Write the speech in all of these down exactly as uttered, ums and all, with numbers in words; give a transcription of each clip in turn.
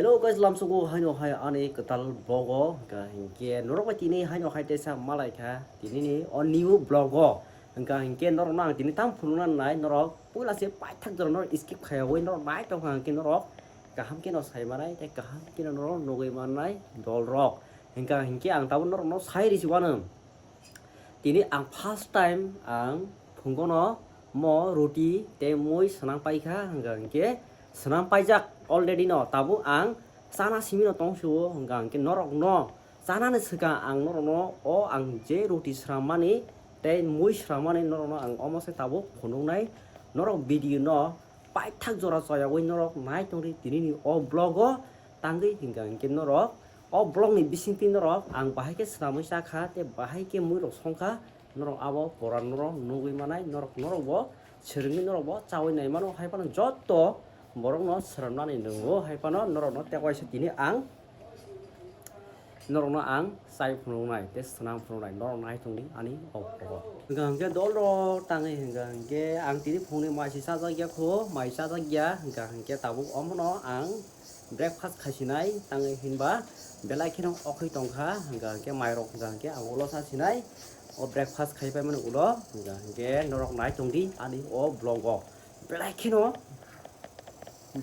Hello guys, lamsogo haino hai ani kwtal vlog o, hwnkha hinkhe norok bai tini haino hai teisa malai kha tini ni o new vlog o, hwnkha hinkhe norok no ang tini tam phunukna nai, norok puila se paithak jora norok skip khaiyawi norok nai tongkha hinkhe norok kaham khe no sai manai tei kaham khe no norok nugwi mannai dol rok, hwnkha hinkhe ang tabuk norok no sai risi wano. Tini ang first time ang phungono mo roti tei mui swnam paikha, hwnkha hinkhe swnam paijak already no, tabuk ang chana simi no tong sio, hwnkha hinkhe norok no chanani swkang ang norok no o ang je roti swrammani tei mui swrammani norok no ang omo se tabuk phunuknai, norok video no paithak jora choyawi norok nai tongdi tini ni o vlog o. Tangwi hwnkha hinkhe norok o vlog ni bisingtwi norok ang bahai khe swnamwi chakha tei bahai khe mui rok songkha, norok abo pora norok nugwi manai, norok norok bo swrwngwi norok bo chawi nai mano, hai phano joto borok no swrwmnani nungo, hai phano norok no tei waisa tini ang norok no ang chai phunuknai tei swnam phunuknai, norok nai tongdi ani o vlog o. Hwnkha hinkhe dol rok tangwi hwnkha hinkhe ang tini phungni mai se chajak ya kho, mai chajak ya, hwnkha hinkhe tabuk omono ang breakfast khaisinai tangwi hinba belai kheno okhoi tongkha, hwnkha hinkhe mairok hwnkha hinkhe ang ulo sasinai o breakfast khaipaimani ulo, hwnkha hinkhe norok nai tongdi ani o vlog o belai kheno.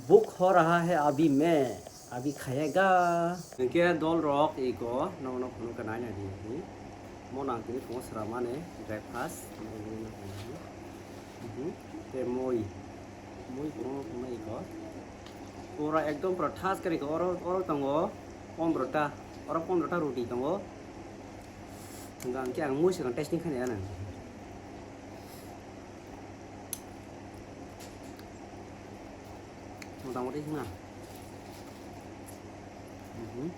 Buk ho raha hai abhi main, abhi khayega. Hinkhe dol rok iko, nono phunukha nai nai di. Mo nang tini phungo sramani breakfast. Mhm. Tei mui. Mui phungo phungo iko. Pura ekdom pura thas kari ko oro, oro tongo pondro ta. Oro pondro ta roti tongo. Hingkha hinkhe ang mui swkang testing khainai ano. Motamoti hima. Mhm.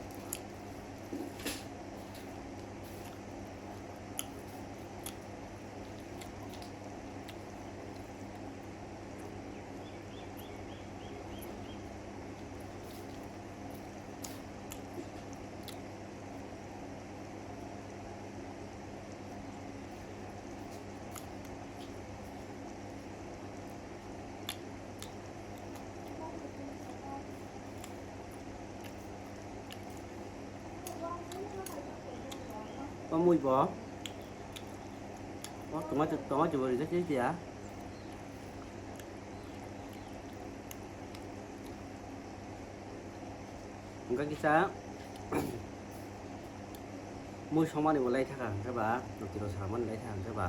O mui bo. O tomato, tomato bo rijak rijak ya. Hingkha kisa mui somani bo lai thaka hingkhe ba, roti rok samani lai thaka hingkhe ba,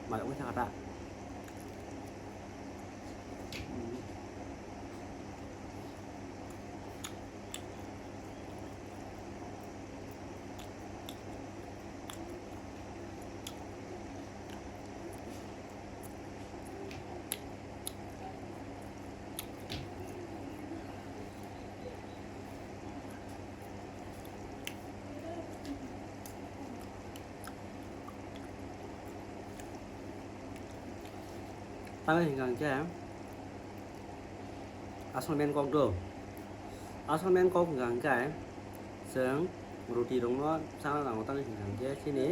mai ongwi thaka ta. Tamo hingkha hinkhe aswk main kok do. Aswk main kok hingkha hinkhe chwng roti rokno chana nango, tamo hingkha hinkhe chini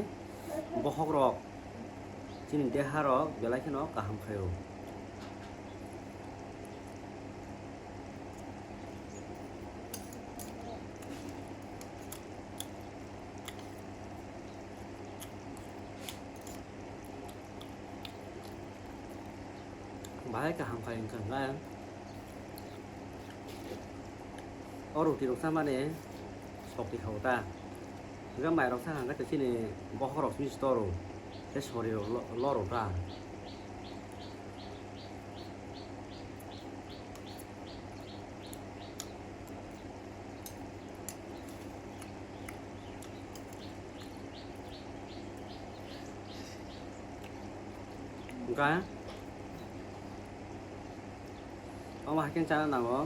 bokhok rok. Chini deha rok belai kheno kaham khaio. Bahai kaham khai wngkha hwnkhe. O roti rok chamani sokti kha o ta. Hwnkhe mai rok sakha hwnkhe chini bokhok rok chini store o. Tei sori rok lo, lo rw ta. Hwnkhe omo hai khe chana nango,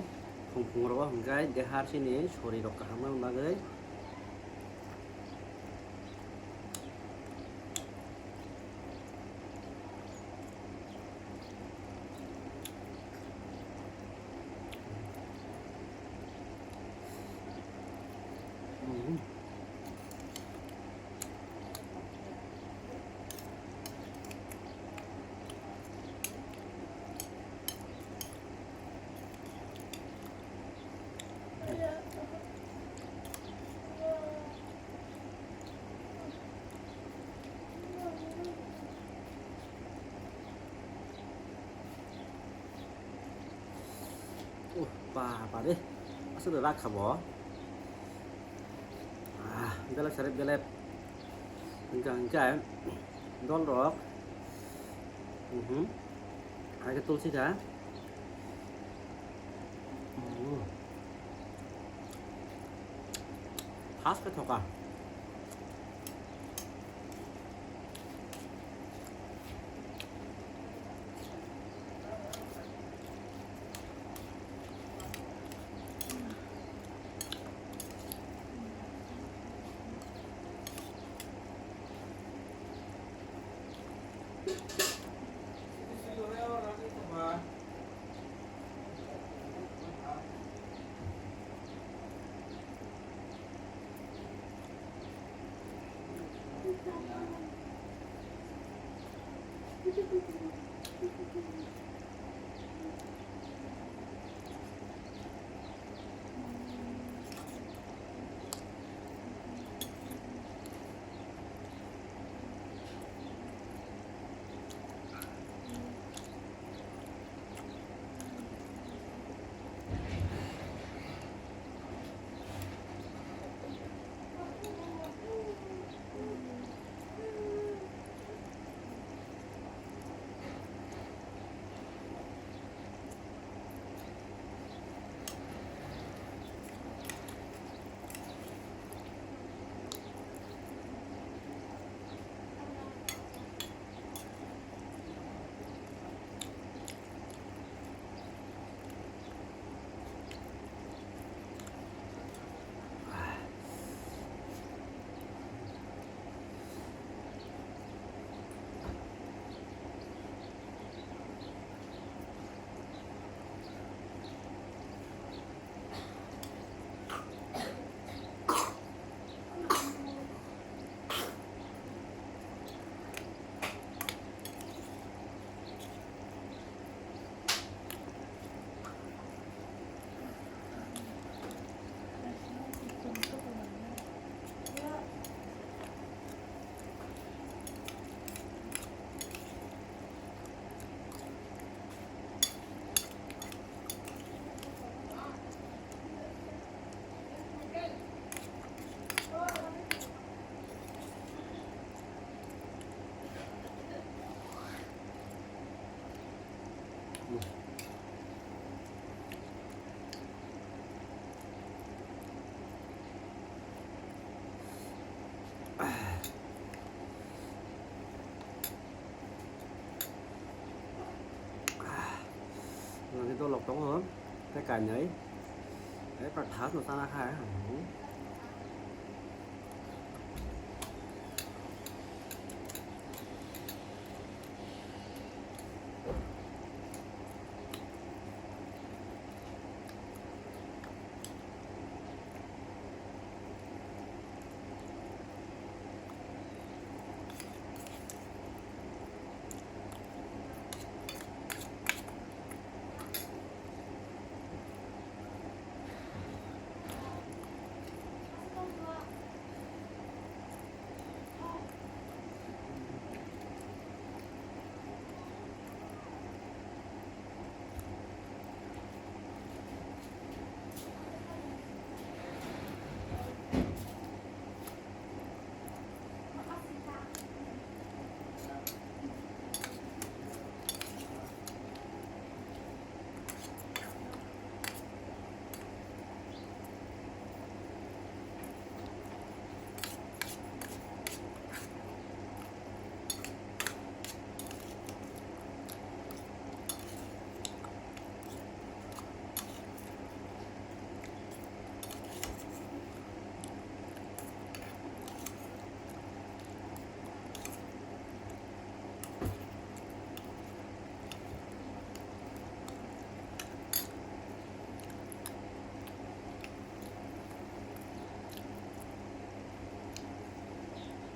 phung phung rogo hwnkhe deha chini sori rok kaham wngna bagwi. Ba, ba re. Aswk rak kha bo. Ah, belep sari belep. Hingka, hingka. Dol rok. Mhm. Hai ke tulsi kha. Mhm. Thas khe thoka. Nangni dolok tongo, tei kainwi, tei pura thas no chana kha.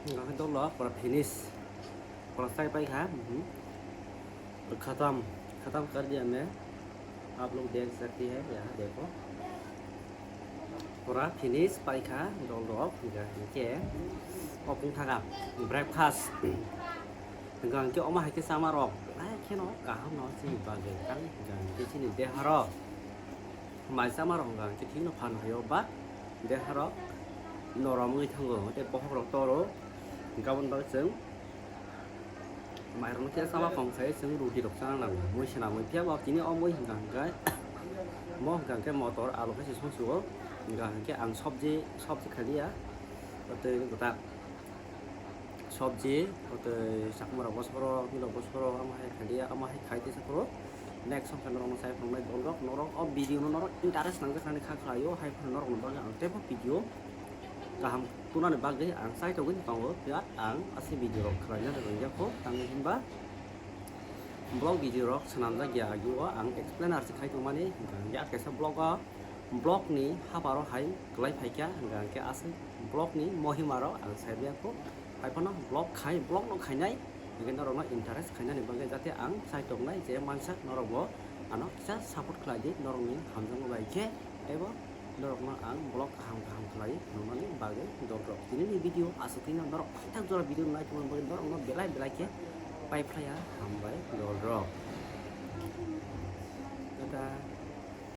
Hingkha khe dolo pura finish. Pura chai pai kha. Mhm. Khatam, khatam kar diya main. Aap log dekh sakte hain, yahan dekho. Pura finish pai kha dol rok. Hingkha hingkhe ophung thaga breakfast. Hingkha hingkhe omo hai khe chama rok belai kheno kaham no chini bagwi kal. Hingkha hingkhe chini deha rok. Mai chama rok hwnkha hwnkhe thikno phan phaio ba derha rok norom wngwi thango, tei bokhok rok toro. Hwnkhe aboni bagwi chwng mairokno khe chama kong khai chwng ruti rok chana nango, mui swnamwi. Phiya bo tini o mui hwnkha hwnkhe mo hwnkha hwnkhe motor alu khe se song sugo, hwnkha hwnkhe ang sobji, sobji khaliya, tei kwtal. Sobji, tei chakma rok bosoro, milok bosoro, ama hai khaidi, ama hai khai tei saphuru. Next hwnkhe norokno chai phunuknai dolrok, norok o video no norok interest nangjaknani kha khlaio, hai phano norokni bagwi ang teibo video kaham tunani bagwi ang chai togwi tongo, phiya ang aswk video rok khlaina rwngya kho, tangwi hinba vlog video rok swnamjak ya, agio ang explainer se khai tongmani, hwnkha hwnkhe a kaisa vlog o, vlog ni haparo hai kwlai phaikha, hwnkha hwnkhe aswk vlog ni mohima rok ang sai maya kho. Hai phano vlog khai, vlog no khainai, hwnkhe norokno interest khainani bagwi jate ang chai tongnai je mansak norokbo ano kisa support khlai di, norokni hamjakma bai khe, teibo norokno ang vlog kaham kaham khlai nuknani bagwi dolrok. Tini ni video aswk tino norok paithak jora video nai tongmani bagwi norokno belai belai khe pai phlaiya, hambai dolrok. Tata.